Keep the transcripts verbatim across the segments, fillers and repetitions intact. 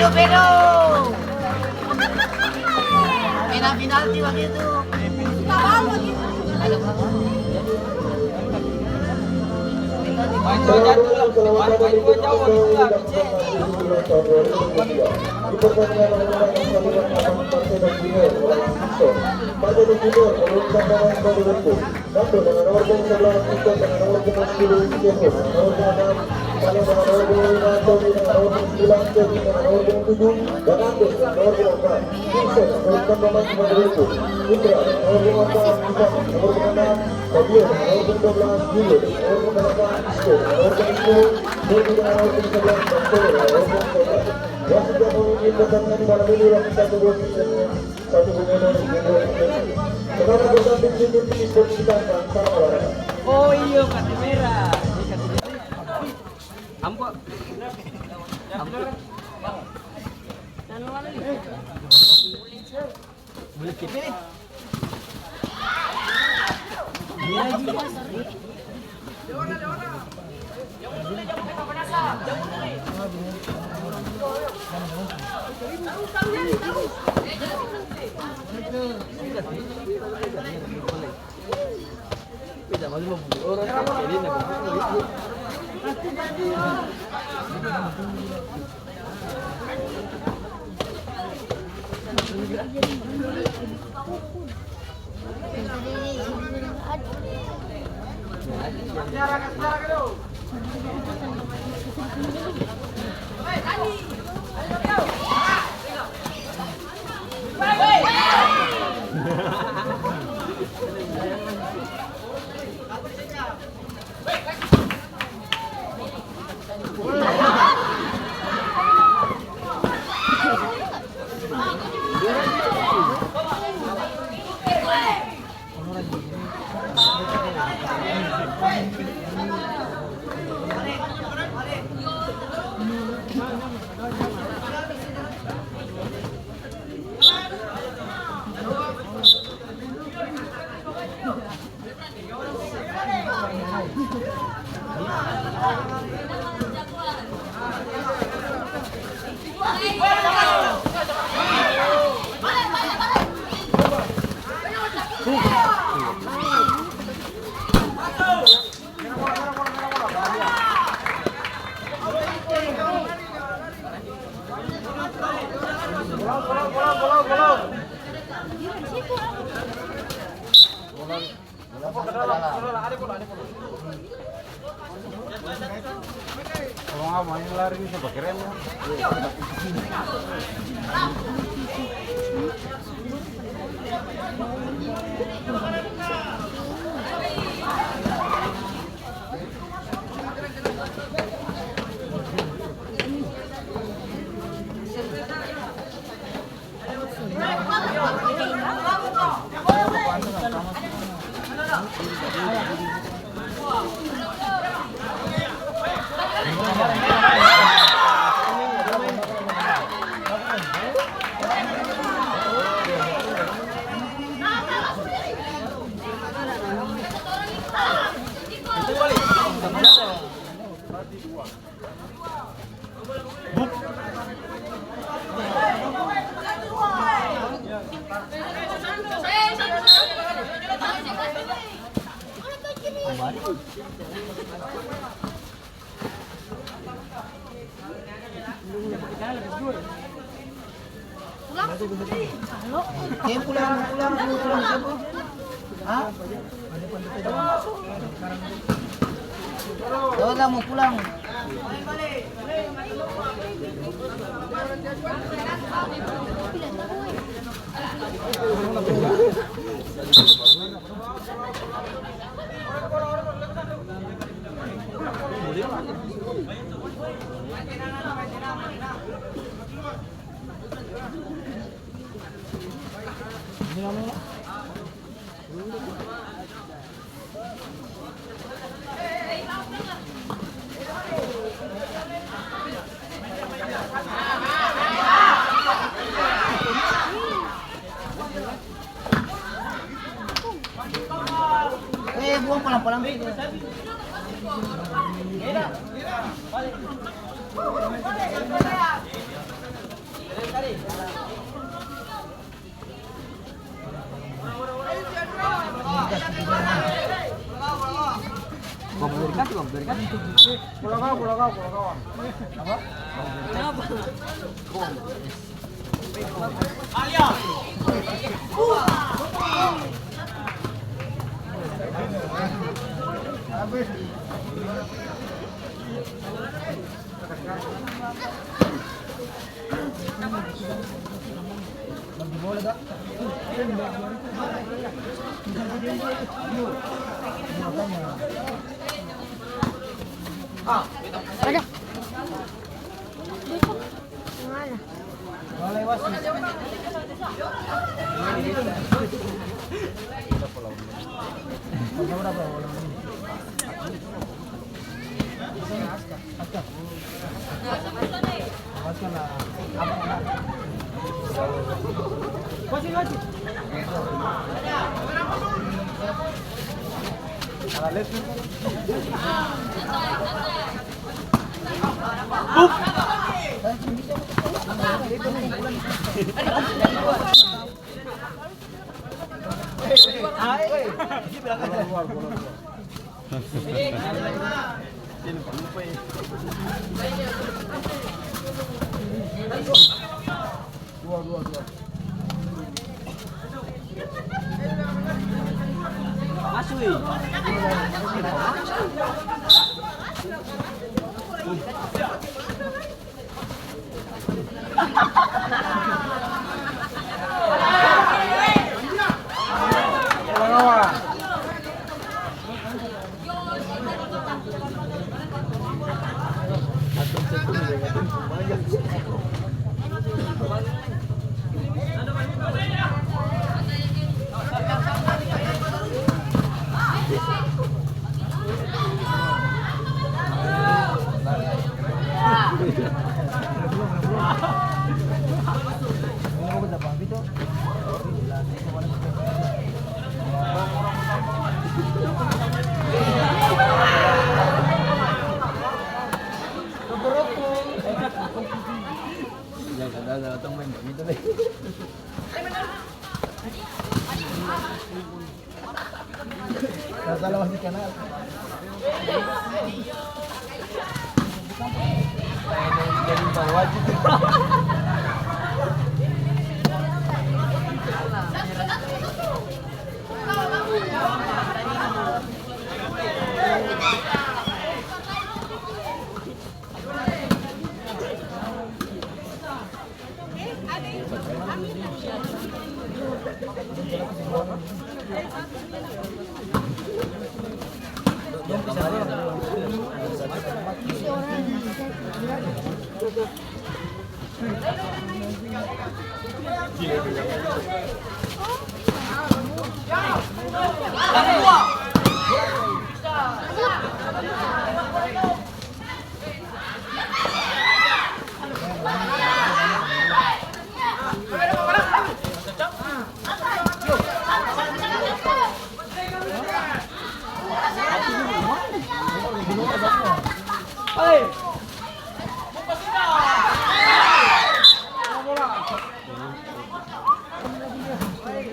Pedro. Pena penalti bagitu. Main dua jatuh lah. Main, main dua jauh, main dua jauh. Di pertandingan nomor delapan, Partai Junior, Partai Junior, Partai Junior, Satu dengan nomor punggung sebelas, Tito dengan nomor punggung sepuluh, Jeffrey dengan nomor punggung enam, Tano dengan nomor punggung lima, Tommy dengan nomor punggung sembilan, Kevin dengan nomor punggung tujuh, dan Agus dengan nomor punggung empat. Vincent, nomor punggung delapan, Indra dengan nomor punggung empat, Ivan dengan nomor punggung enam, Fabio dengan nomor punggung dua belas, Julio dengan nomor punggung delapan, Isco dengan nomor punggung sepuluh, Bobi dengan nomor punggung sebelas, dan Teo dengan nomor punggung sebelas. Wasit yang memimpin pertandingan di malam ini, wasit satu dua sembilan. Satu pemain dari Bogor. Selamat bertanding di tim Sports Kita, salam olahraga. Oh iya, kartu merah. Ampun. Ampun. Boleh kita. Orang apa ini lari ini, siapa keren ya? Eh, pulang, pulang, pulang, pulang, siapa? Hah? Jawab lah, mau pulang. Eh, buang palang-palang. Ada. Mana? Jangan ada datang main begitu deh. Masalah masih kenal. Jadi bang wajib.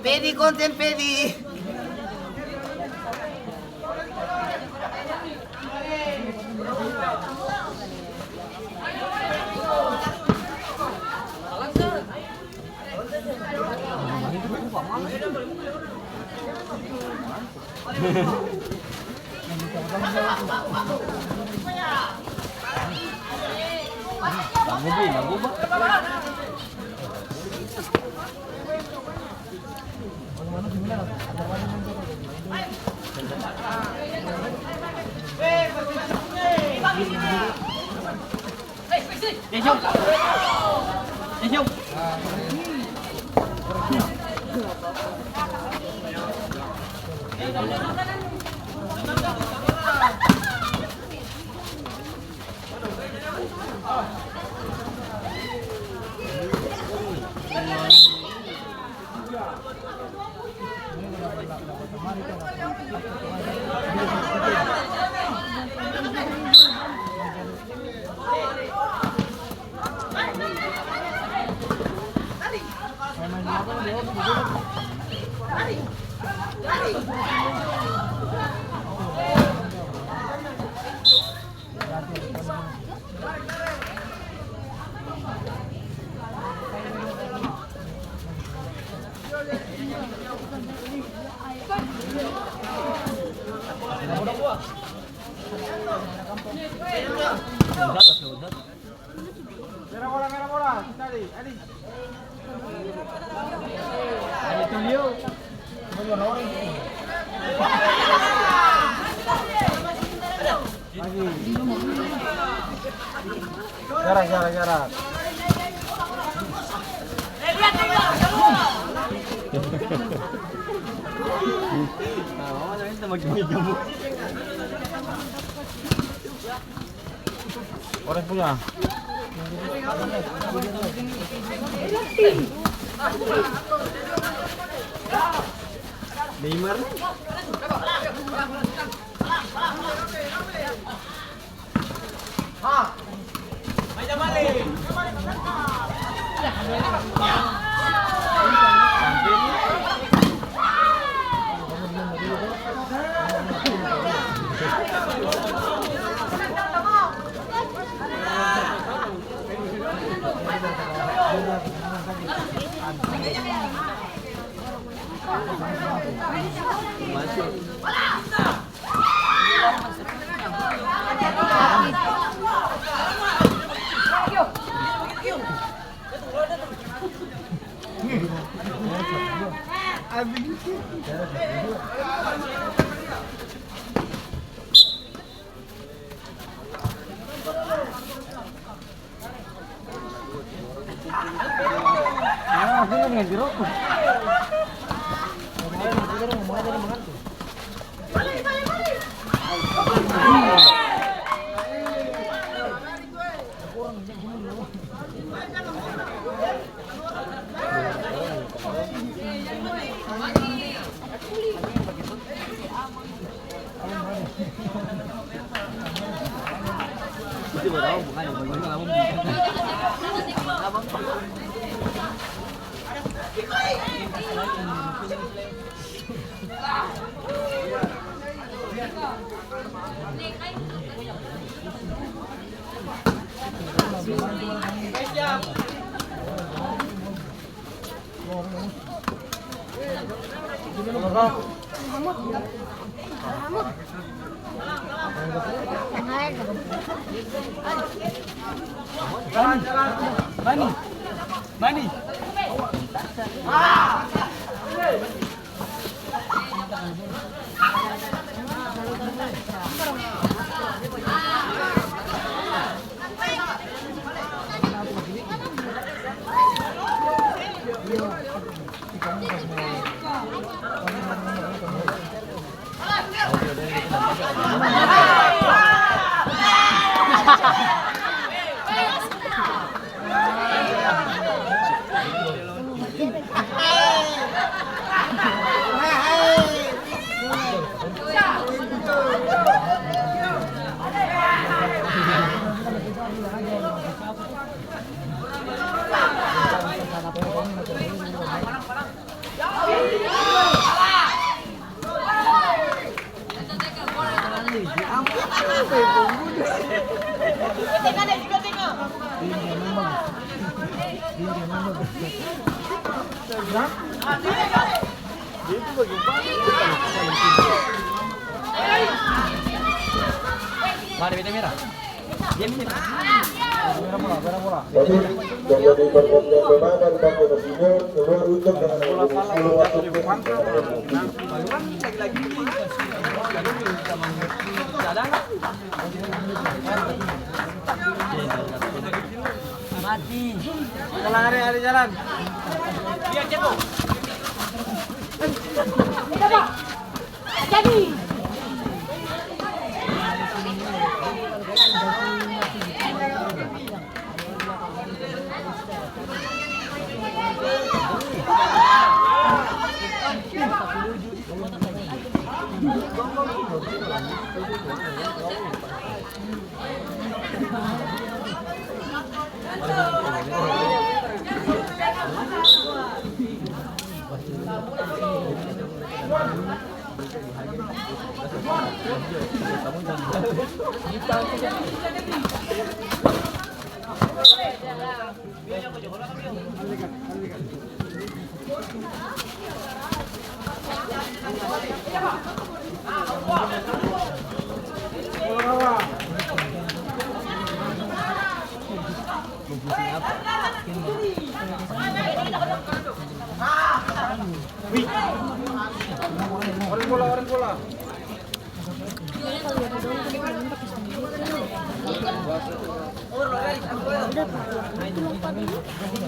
Pedi konten, Pedi. Jarak, jarak, jarak. Orang punya. Neymar. Bani, Bani, Bani. Mana beta merah? Jadi, yang jadi pergantian pemain dari Bangkok Senior keluar untuk dengan sepuluh masuk ke Mati. Jalan, hari, hari jalan. Jadi.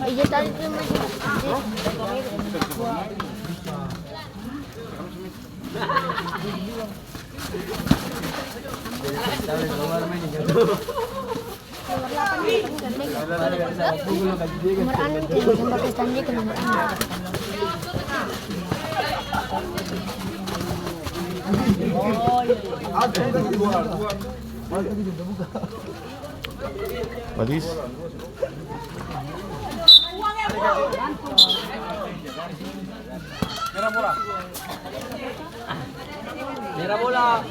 Iya, tadi tuh masih. Nomor anu tuh, yang pakai standar ke nomor anu. Balis. Merah bola.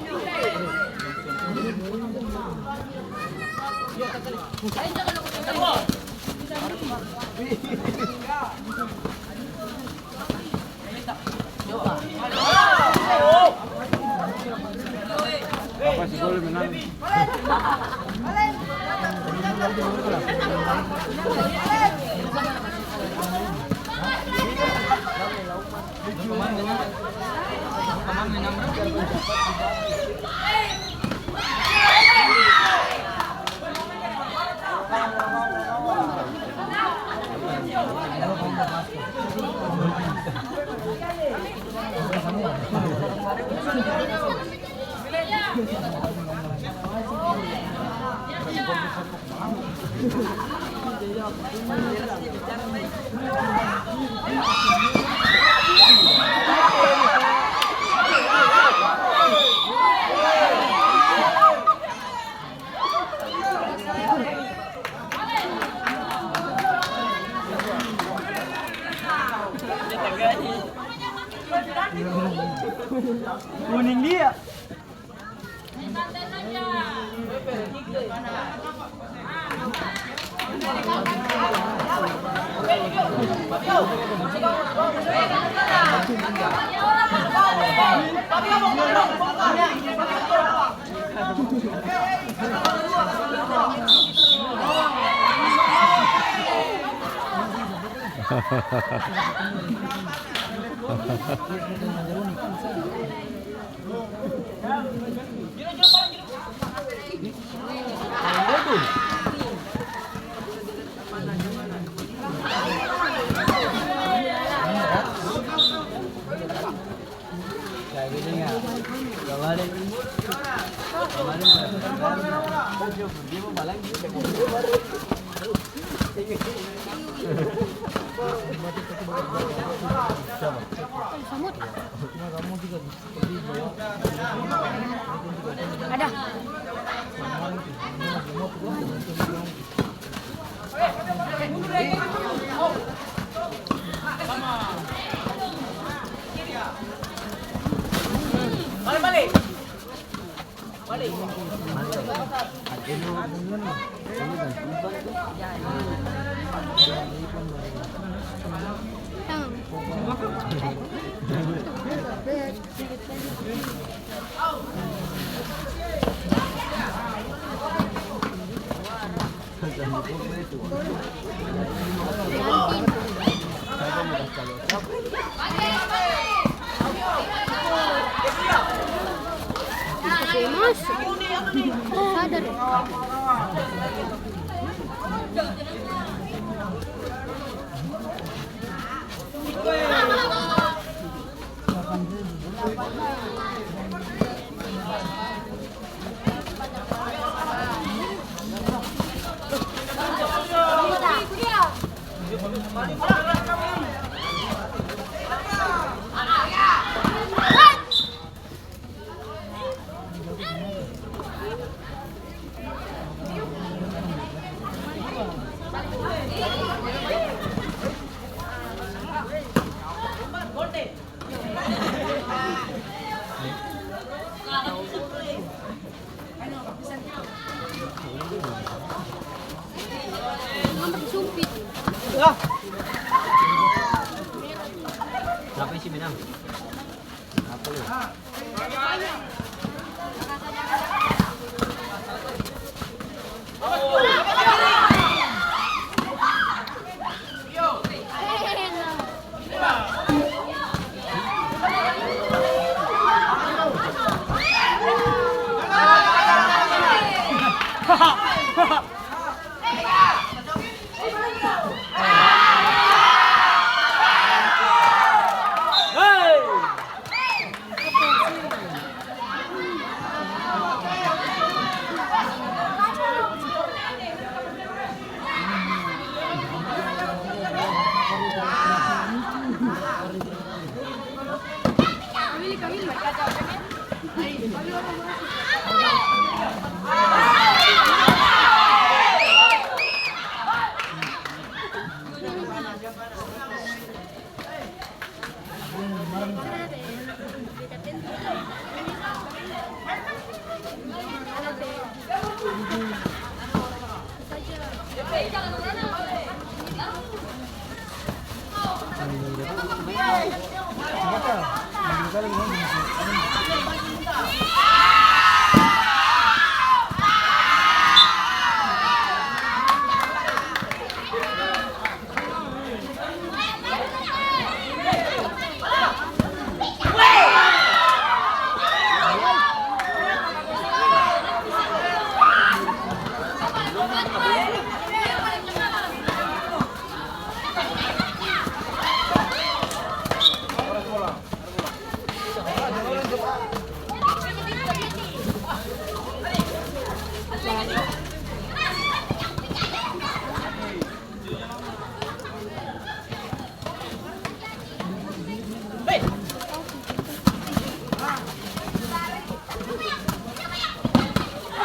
Kuning dia. Ada. Berapa isi benang?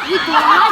Itu, ah,